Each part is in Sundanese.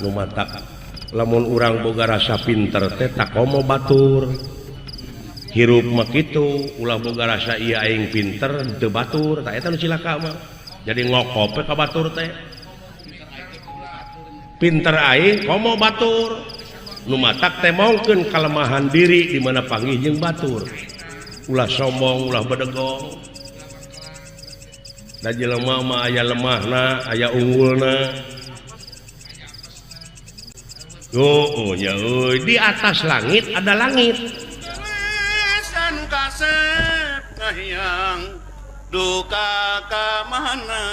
Nu matak lamun urang boga rasa pinter teh tak komo batur. Hirup mah kitu, ulah boga rasa ieu aing pinter teu batur, tah eta nu cilaka mah. Jadi ngokop we ka batur teh. Pinter aing komo batur. Nu matak teh mongkeun kalemahan diri di mana panggih jeung batur. Ulah sombong, ulah bedegong. Da jelema mah aya lemahna, aya unggulna. Oh, ya euy, di atas langit ada langit. Anu kasep kahiyang duka ka mana.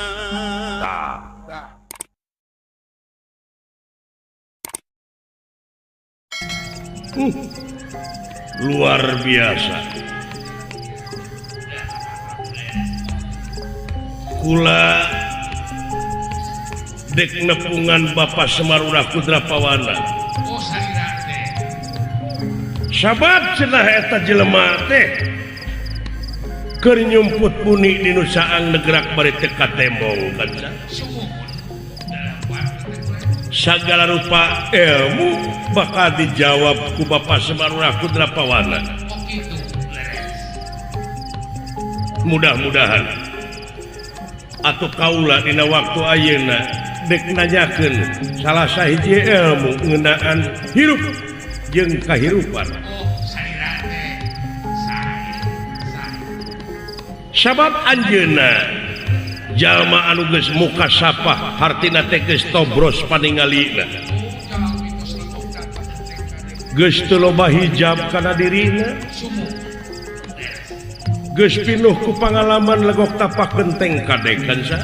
Tah. Luar biasa. Kula dek nepungan Bapak Semar Urah Kudra Pawana. Sabab cenah eta jelema teh keur nyumput buni di nu saang negrak bari teu katembong kanca. Sagala rupa ilmu bakal dijawab ku Bapak Semar Urah Kudra Pawana. Mudah-mudahan atuh kaula dina waktu ayeuna dek nanyakeun salah sahiji ilmu ngeunaan hirup jeung kahirupan. Sabab anjeunna jalma anu geus muka sapah hartina teh geus tobros paningalina. Geus teu loba hijab kana dirina. Geus pinuh ku pangalaman legok tapak genteng kadekan sa.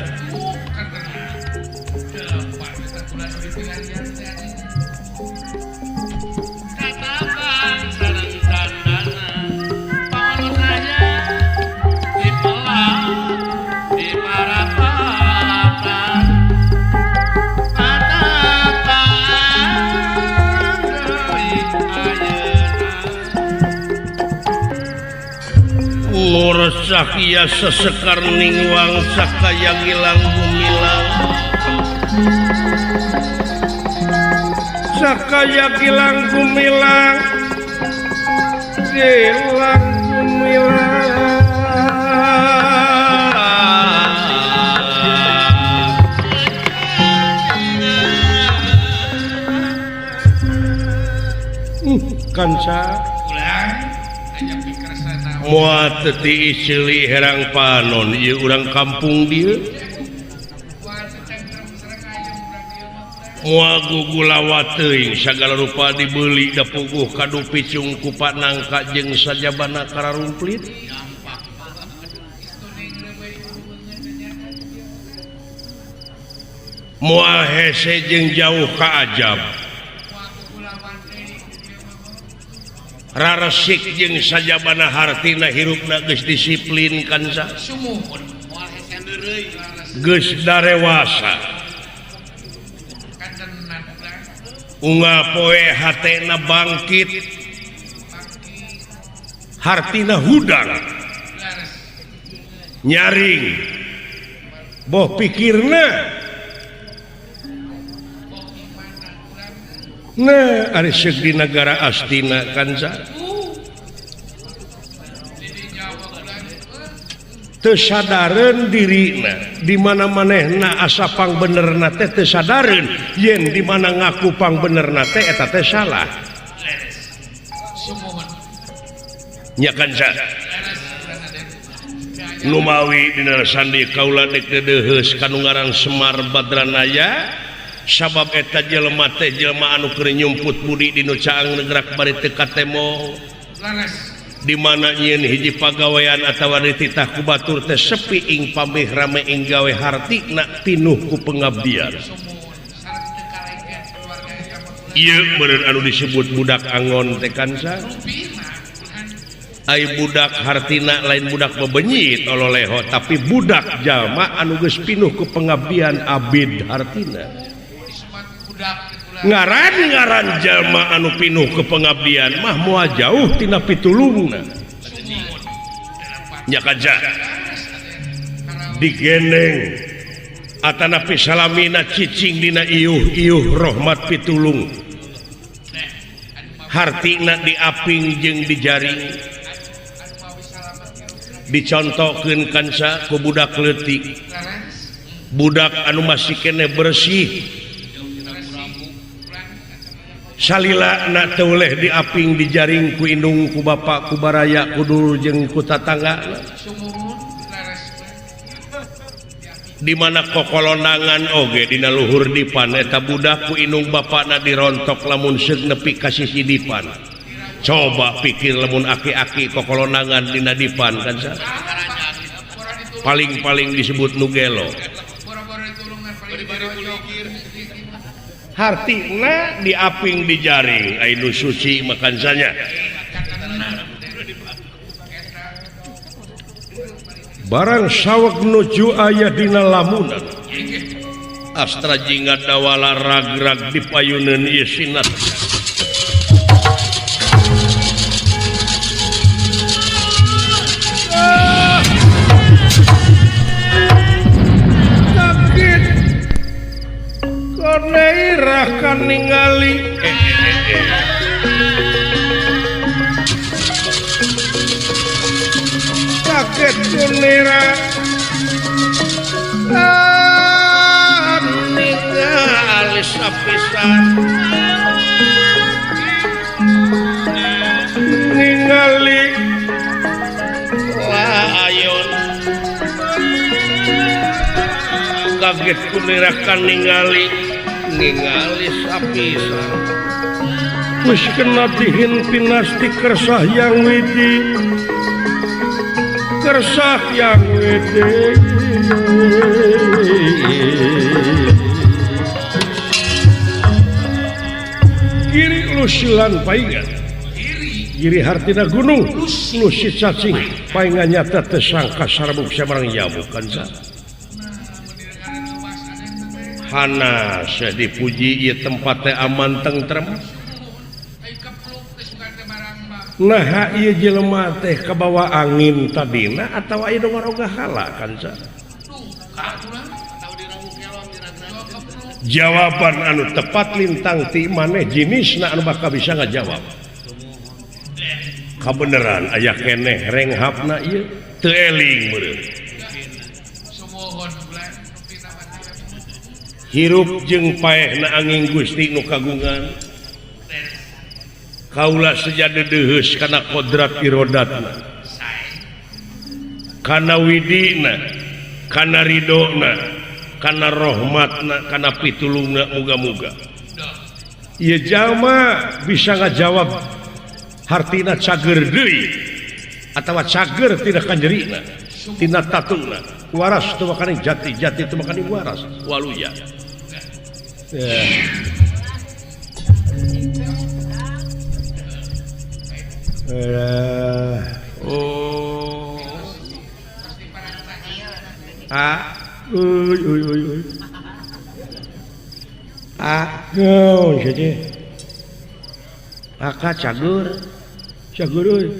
Sakia sesekar ningwang sakaya gilang gumilang sakaya gilang gumilang gilang gumilang kanca moal teu tiis ceuli herang panon ieu urang kampung dieu moal gugulawa teuing sagala rupa dibeuli da puguh kadu picung ku panangka jeung sajabana kararumplit moal hese jeung jauh ka ajab raresik jeung sajabana hartina hirupna geus disiplin kanca geus darewasa unggal poe hatena bangkit hartina hudang nyaring boh pikirna. Nah, ari seuk di nagara Astina kanca teu sadareun dirina di mana manehna asa pangbenerna teh teu sadareun yen di mana ngaku pangbenerna teh eta teh salah. Nya kanca numawi dina sandi kaula dek deudeuheus kanu ngaran Semar Badranaya sabab eta jelema teh jelema anu keur nyumput budi di nu caang negrak bari teu katemo di mana nyieun hiji pagawean atawa dititah ku batur teh sepi ing pamih rame ing gawe hartina pinuh ku pengabdian. Ieu meureun anu disebut budak angon teh kanca. Ai budak hartina lain budak bebenyit ololeho tapi budak jalma anu geus pinuh ku pengabdian abid hartina. Ngaran-ngaran jalma anu pinuh ke pengabdian mah moal jauh tina pitulungna. Nya kaja digendeng Atanapi salamina cicing dina iuh-iuh rahmat pitulung. Hartina diaping jeung dijaring. Dicontohkeun kanca ku budak leutik. Budak anu masih keneh bersih. Salila na teu uleh diaping dijaring ku indung ku bapak ku baraya ku dulur jeung ku tatangga. Di mana kokolonangan oge dina luhur dipan eta budak ku indung bapakna dirontok lamun seug nepi ka sisi dipan. Coba pikir lamun aki-aki kokolonangan dina dipan kan sa? Paling-paling disebut nu gelo. Hartina diaping dijaring ai nu suci makan sanya. Barang saweg nuju aya dina lamunan. Astra jingga dawala ragrag di payuneun ieu sinat. Sakit. Koneirah kan ningali. Kaget kunira ningali sapisan ningali layon kaget kunira kan ningali ningali sapisan wis kena dihin pinasti kersah yang widi kersah yang widi kiri lusilan paingan kiri hartina gunung lusi cacing paingan nyata tersangka sarbuk sabarang nyamuk kan sa hana saya dipuji ieu tempat teh aman tentrem. Nah ieu jelema teh kabawa angin tadina atawa ieu nu ngaroga hala kan sa? Jawaban anu tepat lintang ti maneh jinisna anu bakal bisa ngajawab. Kabeneran aya keneh renghapna ieu teu eling meureun. Hirup jeung paehna angin Gusti nu kagungan. Kaula seja deudeuheus kana kodrat irodatna kana widina kana ridona kana rohmatna kana pitulungna muga-muga ieu jalma bisa ngajawab hartina cager deui atawa cager tina kanjerina tina tatuna waras teu makani jati jati teu makani waras waluya. Oh. Ah, uy uy uy uy. Ah, naon sia teh? Aka cagur. Cagur euy.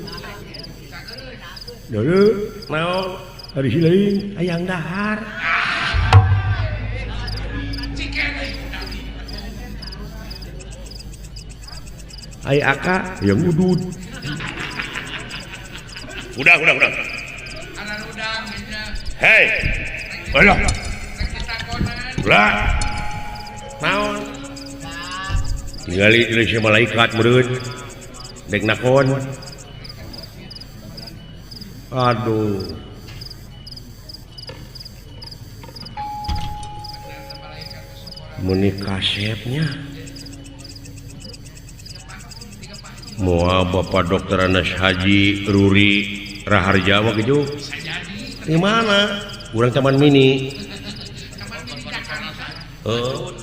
Deuleu, naon? Ari lain hayang dahar. Ai aka hayang udud. Udah. Hei. Alah. Ulah. Naon? Tingali si malaikat meureun. Dek nakon. Aduh. Meuni kasepnya. Moal Bapak Dokter Anas Haji Ruri Raharja mah kitu. Di mana? Urang Taman Mini. Oh.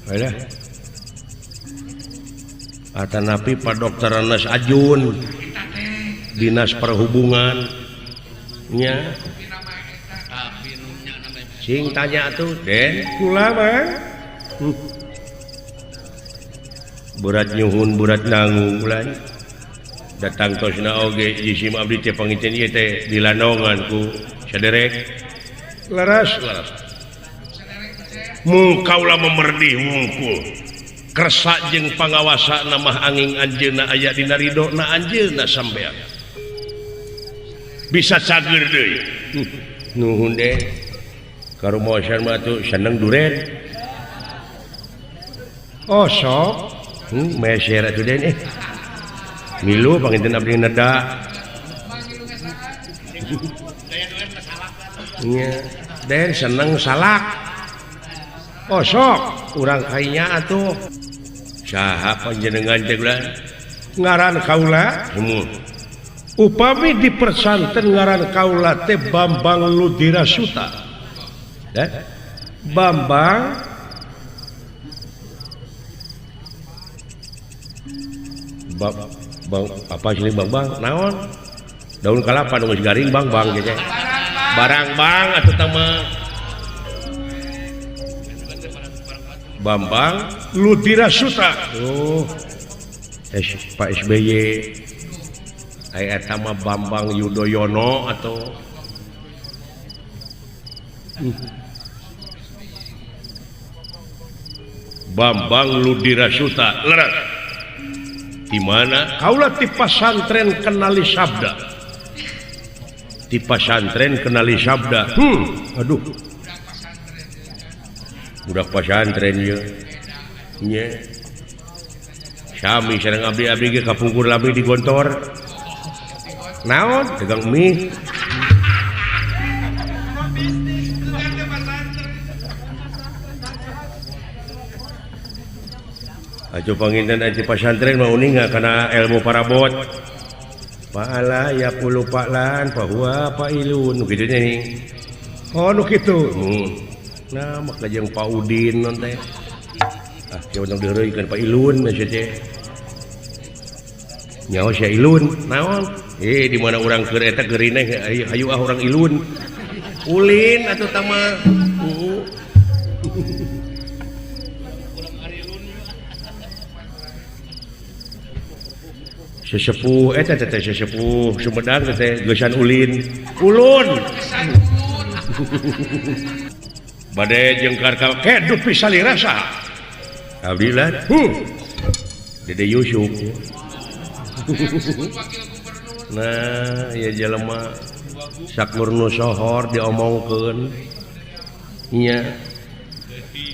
Alah. Atanapi Pak Dokter Anas Ajun. Dinas Perhubungan nya. Sing tanya atuh, Den. Kula mah. Berat nyuhun berat nanggung ulah. Datang tosna oge jisim abdi teh panginten ieu teh dilandongan ku saderek. Leres leres. Mung kaula memerdih wungkul. Kersa jeung pangawasa mah angin anjeunna aya dina ridona anjeunna sampean. Bisa cager deui. Nuhun deh. Karumosan mah atuh seneng duren. Oh sok. Meser atuh den eh. Milu panginten abdi neda. Nya, den seneng salak. Oh sok, urang kainya atuh. Saha panjenengan teh ulah? Ngaran kaula? Sumuh. Upami dipersanten ngaran kaula teh Bambang Ludirasuta. Eh? Bambang Bang apa sih Bang Bang? Naon? Daun kalapa nu geus garing Bang Bang gitu. Barang Bang atuh tah mah. Bambang Ludirasuta. Oh. Pak SBY. Aya eta mah Bambang Yudhoyono atau Bambang Ludirasuta. Leres. Di mana? Kaula ti pasantren Kenali Sabda. Ti pasantren Kenali Sabda. Aduh. Budak pasantren ieu. Nya. Sami sareng abdi-abdi ge kapungkur lami di Gontor. Naon? Dagang mie. Ajo panginten aja pasantren mah uninga kana ilmu parabot. Fa'ala yaqulu fa'lan fa huwa fa'ilun nu kitu nya. Oh nu kitu. Nah maka jeung Pak Udin non teh. Ah kieu tong diheureuikeun Pak Ilun maksud teh. Nyaho sia Ilun naon? Eh di mana urang keur eta geurineh hayu ah urang Ilun. Ulin atuh tah mah. Sesepuh eta teh sesepuh Sumedang teh geusan ulin. Ulun. Bade jeung karkal kedup pisalira saha? Abdi lah. Dede Yusuf. Nah, ieu jelema sakur nu sohor diomongkeun. Nya.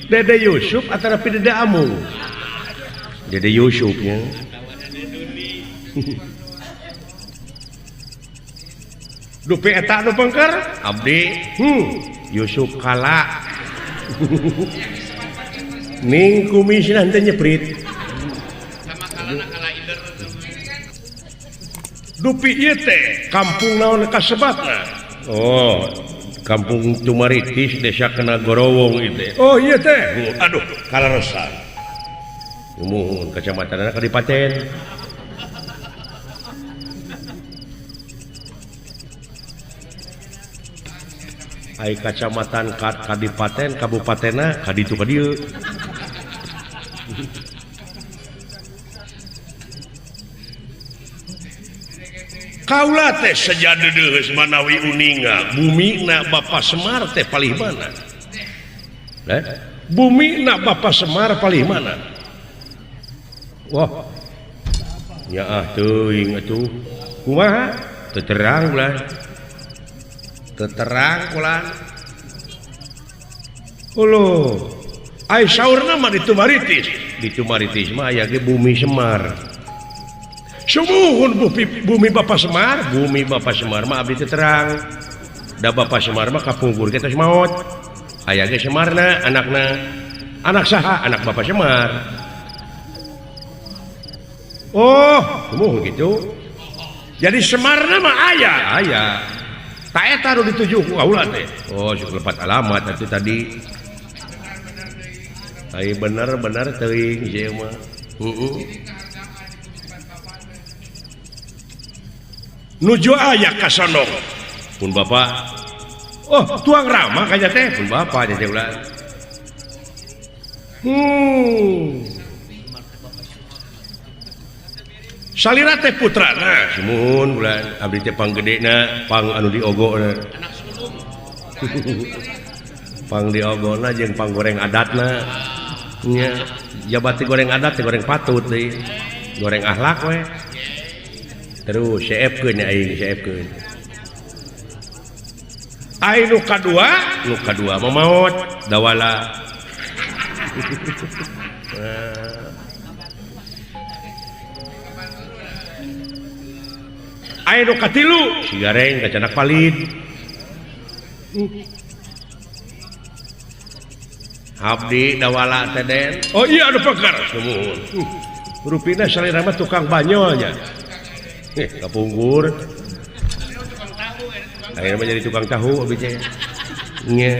Dede Yusuf atanapi Dede Amung? Dede Yusuf nya. Dupi eta nu pengker? Abdi. Yusuf Kala. Ning kumisna henteu nyeprit. Dupi ieu teh kampung naon kasebatna? Oh, kampung Tumaritis desa Kenagorowong ieu teh. Oh ieu teh. Aduh, kaleresan. Muhun kecamatanna Kadipaten. Ai kacamatan Kadipaten kabupatenna kaditu ka dieu. Kaula teh seja deudeuheus manawi uninga bumina Bapa Semar teh palih mana? Eh? Bumina Bapa Semar palih mana? Wah. Nyaah teuing atuh. Kumaha? Teu terang ulah. Terang ulah. Uluh. Ai saurna mah di Tumaritis. Di Tumaritis mah aya ge bumi Semar. Sumuhun bumi Bapa Semar, bumi Bapa Semar mah abdi teu terang. Da Bapa Semar mah kapungkur ge tos maot. Aya ge Semarna anakna. Anak saha? Anak Bapa Semar. Oh, sumuhun kitu. Jadi Semarna mah aya, aya. Tak eta nu dituju ku kaula teh. Oh, sok lepat alamat atuh tadi. Ai bener-bener teuing ieu mah. Heeh. Nuju aya ka Sondong. Pun Bapak. Oh, tuang Rama kaya teh pun Bapak teh ulah. Salira teh putrana. Sumuhun bulan abdi teh panggedena, pang anu diogona. Anak sulung. Pang diogona jeung panggoreng adatna. Nya jabati goreng adat teh goreng patut deui. Goreng akhlak we. Terus seepkeun nya aing seepkeun. Ai nu kadua mah maot dawala. Ai nu katilu si gareng kacanak palid. Abdi dawala teh Den. Oh iya anu pekar sumuhun. Rupina salira mah tukang banyolnya. Kapungkur. Akhirnya mah jadi tukang tahu abdi teh. Nya.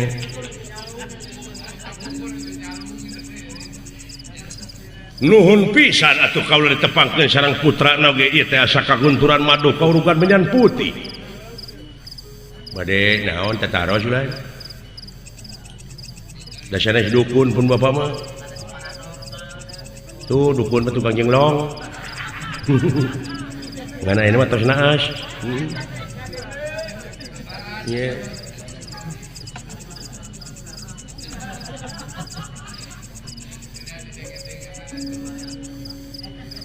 Nuhun pisan atuh kaula ditepangkeun sareng putrana oge ieu teh asa kagunturan madu kaurugan menyan putih. Bade naon tataros ulah. Da sanes dukun pun bapak mah. Tuh dukun mah tukang jenglong. Ngan ayeuna mah tos naas. Ye.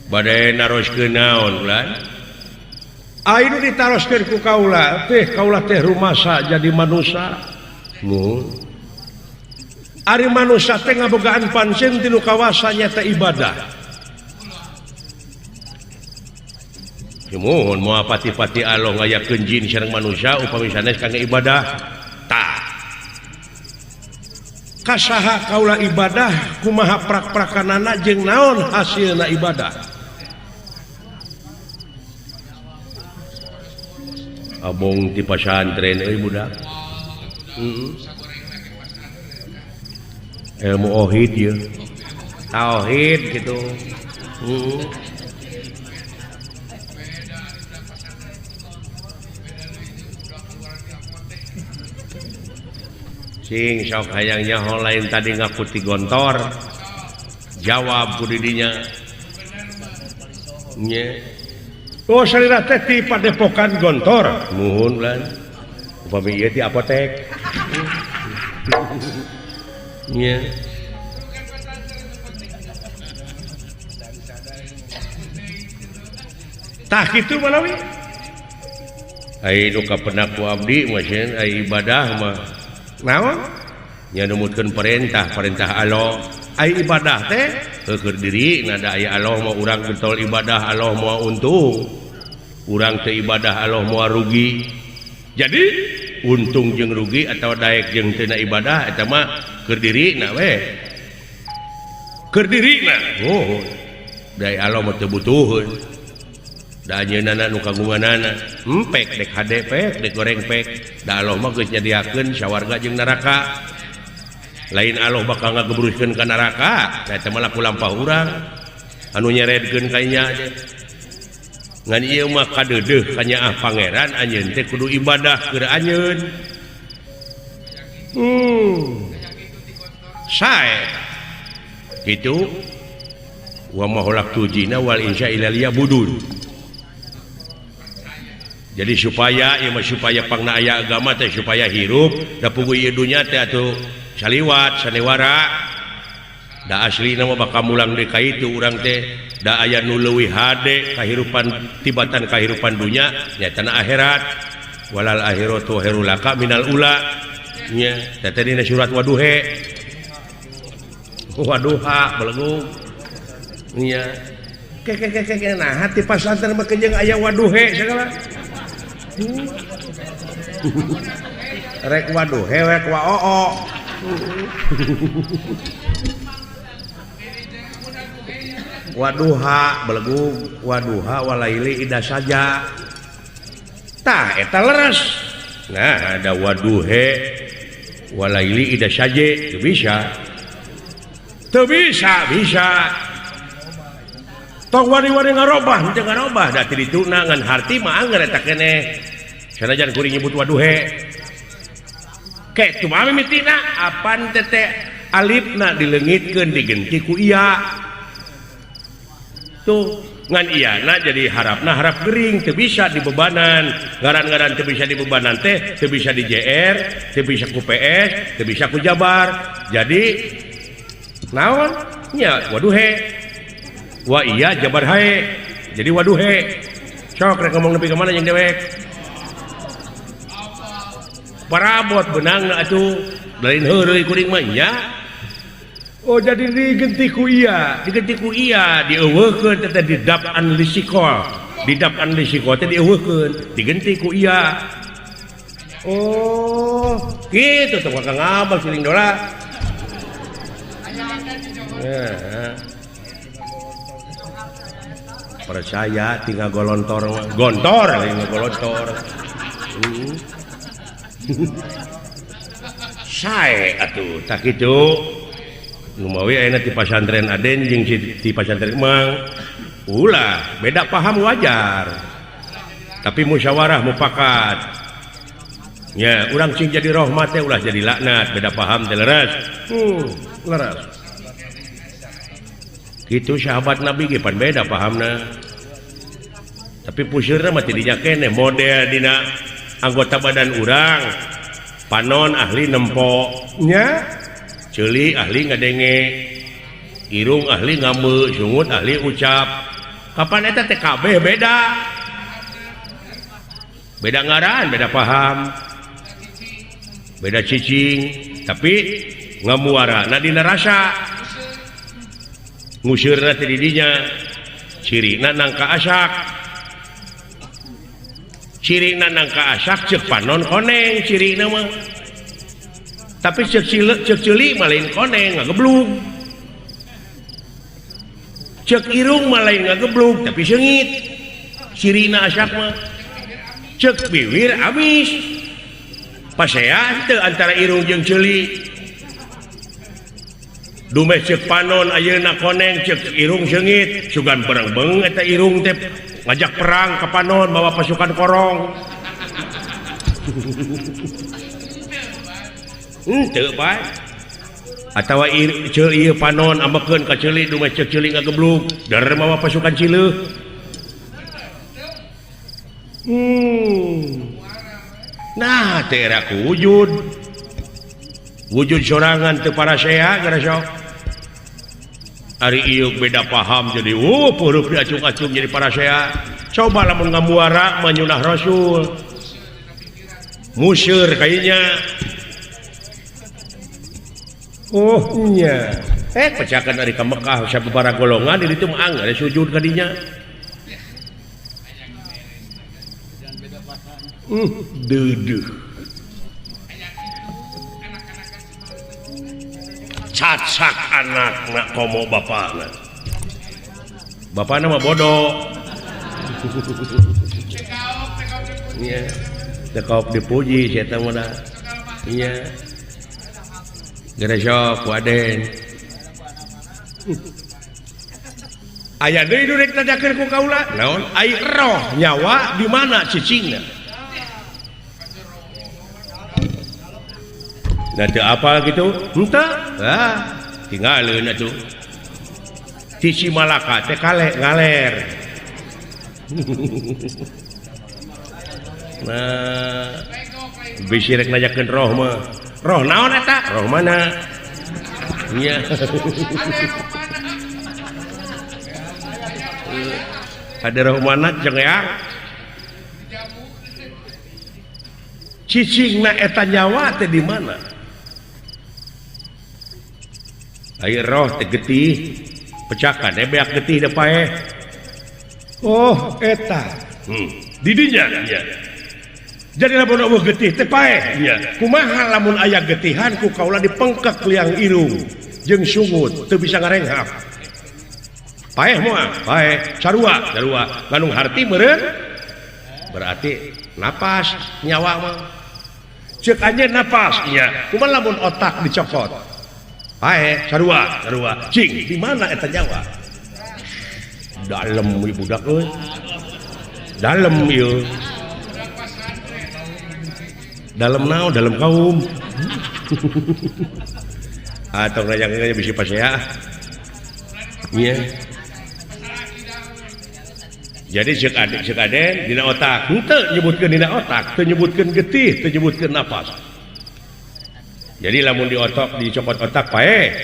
Bade naroskeun naon ulah? Ayeuna ditaroskeun ku kaula teh rumasa jadi manusa. Mun ari manusia teh ngabogaan pancen tinu kawasa nyata ibadah. Muhun moal pati-pati Allah ngayakeun jin sareng manusia upami sanes kangge ibadah. Tah. Kasaha kaula ibadah kumaha prak-prakanana jeung naon hasilna ibadah. Abong ti pasantren euy budak. Ilmu ohid ya. Tauhid gitu. Sing sok hayang nyaho lain tadi ngaku ti gontor. Jawab ku didinya. Nya. Oh salira teh ti padepokan gontor. Muhun lan. Upami ieu ti apotek. Nya. Tah kitu malawi. Ai nu kapenak ku abdi mah sieun ai ibadah mah. Naon? Nya numutkeun perintah, perintah Allah. Ai ibadah teh heukeun diri nada aya Allah mah urang getol ibadah Allah moal untung. Urang teu ibadah Allah moal rugi. Jadi untung jeung rugi atawa daek jeung teu na ibadah eta mah keur dirina we. Keur dirina. Oh. Da Allah mah teu butuheun. Da anjeunna nu kagunganana. Empek dek hade pek dek goreng pek. Da Allah mah geus nyadiakeun sawarga jeung neraka. Lain Allah bakal ngagebruskeun ka neraka, da eta mah laku lampah urang anu nyeredkeun ka nya. Ngan ieu mah kadeudeuh ka nyaah pangeran anjeun teh kudu ibadah keur anjeun. Sae gitu wa ma khalaqtu jinna wal insa illa liya'budun. Jadi supaya ieu mah supaya pangna aya agama teh supaya hirup da puguh ieu dunya teh atuh saliwat sanewara. Da aslina mah bakal mulang deui ka itu urang teh da aya nu leuwih hade kahirupan tibatan kahirupan dunya nyatana akhirat. Walal akhiratu khairul laka minal ula. Nya teh teh dina surat waduhe. Waduha belegung. Nya ke ke ke ke nah hati pasantren mah jeung aya waduhe sagala. Rek waduhe rek waoo. Waduha belegung waduha walaili ida saja. Tah eta leres. Nah ada waduhe walaili ida saja teu bisa. Teu bisa bisa. Tong wani-wani ngarobah henteu ngarobah da ti dituna ngan harti mah angger eta keneh. Sanajan kuring nyebut waduhe. Ke cuma mimitina apan tete alifna dileungitkeun digenti ku iya. Tuh. Ngan iyana jadi harapna harap gering teu bisa dibebanan. Ngaran-ngaran teu bisa dibebanan teh teu bisa di JR, teu bisa ku PS, teu bisa ku Jabar. Jadi naon? Nya waduhe. Wa iya Jabar hae. Jadi waduhe. Sok rek ngomong nepi ka mana jeung dewek. Parabot benangna atuh. Lain heureuy kuring mah nya. Oh jadi digenti ku iya, digenti ku iya, dieuweuhkeun teh didapan lisikol. Didapan lisikol teh dieuweuhkeun, digenti ku iya. Oh, kitu teh Kang Abah siling dola. Heeh. Percaya tinggal golontor, gontor lain golontor. Sae atuh tak kitu. Numawi ayeuna ti pasantren Aden jeung ti pasantren Emang ulah beda paham wajar tapi musyawarah mufakat nya urang cing jadi rahmat teh ulah jadi laknat beda paham teh leres leres kitu sahabat Nabi ge pan beda pahamna tapi pusirna mah ti dinya keneh model dina anggota badan urang panon ahli nempo nya ceuli ahli ngadenge irung ahli ngambeu sungut ahli ucap kapan eta teh kabeh beda beda ngaran beda paham beda cicing tapi ngamuarana dina rasa nguseurna teh di dinya cirina nangka asak cirina nangka asak ceuk panon koneng cirina mah tapi cek ceuli mah lain koneng ngageblug cek irung mah lain ngageblug tapi seungit cirina asak mah cek biwir amis pasea teu antara irung jeung ceuli dumeh cek panon ayeuna koneng cek irung seungit sugan berengbeng eta irung teh ngajak perang ka panon bawa pasukan korong. Teu bae atawa ceuli ieu panon ambekeun ka ceuli dumeh cek ceuli ngageblug der mawa pasukan cileuh. Nah teh era ku wujud wujud sorangan teu parasea gara sok ari ieu beda paham jadi huruf diacung-acung jadi parasea. Coba lamun ngamuara manyunah rasul museur kayaknya. Oh nya pecakan dari ka Mekah sababaraha golongan di ditu mah anggar sujud ka dinya. Deudeuh cacak anakna komo bapana. Bapana mah bodoh. Nya teu dipuji si eta mah nya. Gara sok ku Aden. Aya deui nu rek nanyakeun ku kaula. Naon? Ai roh nyawa di mana cicingna? Nah teu apal kitu? Henteu. Ah, tinggaleun atuh. Ti Cimalaka teh kale ngaler. Nah, bisi rek nanyakeun roh mah. Roh naon eta? Roh mana? Nya. Ada roh mana jeung ya? Cicingna eta nyawa teh di mana? Ai roh teh getih, pecakan beak getih da paeh. Oh, eta. Di dinya nya. Jadi lamun eueuh getih teh paeh nya. Kumaha lamun aya getihan ku kaula dipengkek liang irung jeung sungut teu bisa ngarenghap. Paeh moal, paeh sarua, sarua. Ngandung harti meureun berarti napas nyawa mah. Ceuk anjeun napas nya. Kumaha lamun otak dicokot? Paeh sarua, sarua. Cing, di mana eta nyawa? Dalem ieu budak euy. Dalem ieu. Dalam naon, dalam kaum. Atau nanya-nanya bisi pasea. Iya. Jadi cek adik cek aden dina otak henteu nyebutkeun dina otak, teu nyebutkeun getih, teu nyebutkeun napas. Jadi lamun di otak dicokot otak paeh,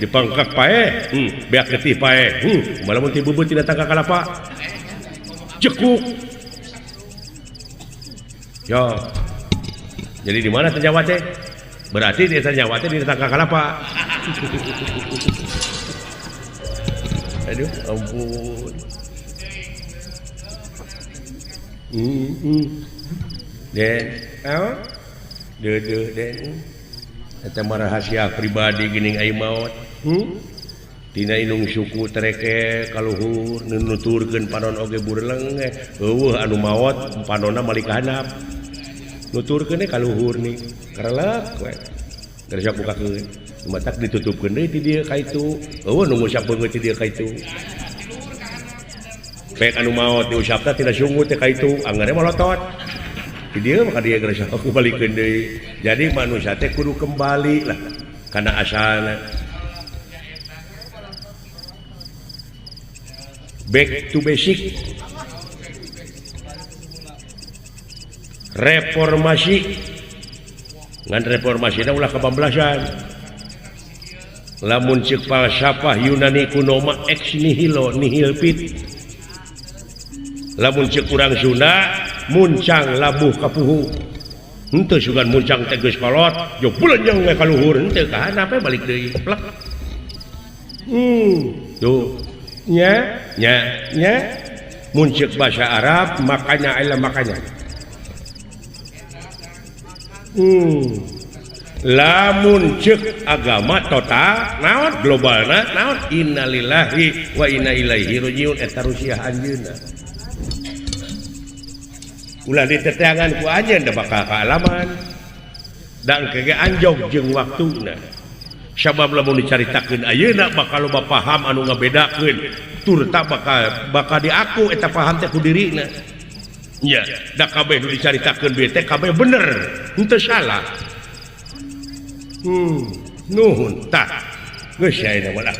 dipangkak paeh, beak getih paeh, lamun ti beubeut tina tangka kalapa. Cekuk. Yo. Jadi di mana teh nyawa teh? Berarti di nyawa teh di tangka kalapa. Aduh, ampun. Den, naon? Deudeuh den. Eta mah rahasia pribadi geuning ai maot. Tina indung suku tereke kaluhur nuturkeun panon oge burleng eueuh anu maot panonna balik ka handap. Nuturkeun kaluhur nih, karelek we. Geus sok bukakeun. Matak ditutupkeun deui ti dieu ka itu. Eueuh nu ngusap beungeut ti dieu ka itu. Pek anu maot diusapna tina sungut teh ka itu, anggeurna molotot. Ti dieu maka dia geus sok balikeun deui. Jadi manusia teh kudu kembali lah kana asalna. Back to basic. Reformasi. Ngan reformasina ulah kabablasan. Lamun ceuk falsafah Yunani kuno mah ex nihilo nihil fit. Lamun ceuk urang Sunda muncang labuh kapuhu. Henteu sugan muncang teh geus kolot, jog bulenyeng we ka luhur henteu ka handap we balik deui. Plek. Tuh. Nya, nya, nya. Mun ceuk bahasa Arab makanya adalah makanya. Lamun ceuk agama total naon globalna naon innalillahi wa inna ilaihi rajiun eta rusiah anjeunna. Ulah diteteangan ku anjeun da bakal kaalaman. Da engke ge anjog jeung waktuna. Sabab lamun dicaritakeun ayeuna bakal loba paham anu ngabedakeun turta bakal diaku eta paham teh ku dirina. Nya, da kabeh nu dicaritakeun bieu teh kabeh bener, henteu salah. Nuhun tah. Geus ayeuna mah lah.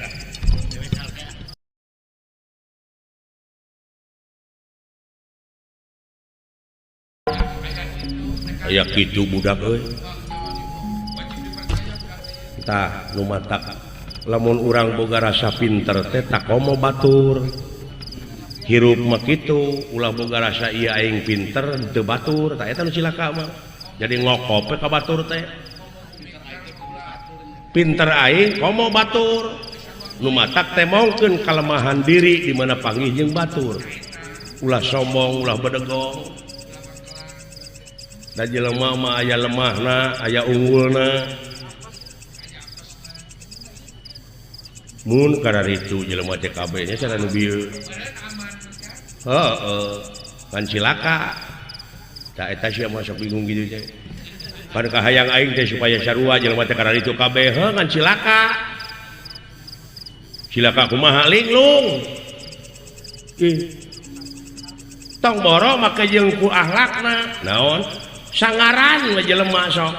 Aya kitu budak euy. Tah nu matak lamun urang boga rasa pinter teh takomo batur. Hirup mah kitu, ulah boga rasa ieu aing pinter teu batur, tah eta nu cilaka mah. Jadi ngokop we ka batur teh. Pinter aing komo batur. Nu matak teh mongkeun kalemahan diri di mana panggih jeung batur. Ulah sombong, ulah bedegong. Da jelema mah aya lemahna, aya unggulna. Mun kararitu jelema teh kabeh nya cara nu bieu. Heeh, kan cilaka. Da eta sia mah sok bingung kitu teh. Pan kahayang aing teh supaya sarua jelema teh kararitu kabeh, heuh kan cilaka. Cilaka kumaha linglung. Ih. Tong boro make jeung ku akhlakna. Naon? Sangaran we jelema sok.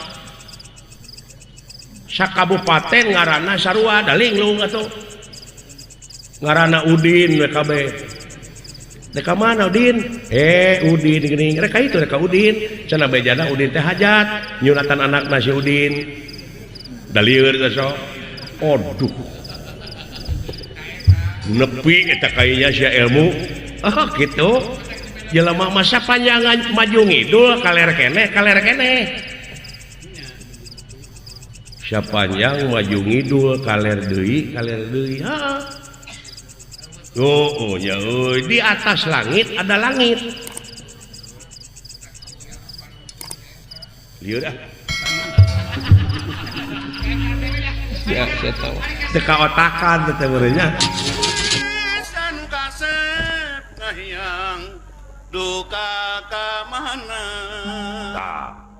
Sakabupaten ngaranna sarua da linglung atuh. Ngaranna Udin we kabeh. Rek ka mana Udin? Udin geuning. Rek ka itu rek ka Udin. Cenah bejana Udin teh hajat, nyunatan anakna si Udin. Da lieur geus sok. Aduh. Nepi eta kayanya sia ilmu. Oh kitu. Jelema masa panjangan maju ngidul kaler keneh, kaler keneh. Sapanjang maju ngidul kaler deui, kaler deui. Heeh. Oh, ya euy, di atas langit ada langit. Lieur ah. Ya, saya tahu. Teu kaotakan teh meureunnya. Anu kasep kahiyang duka ka mana. Tah.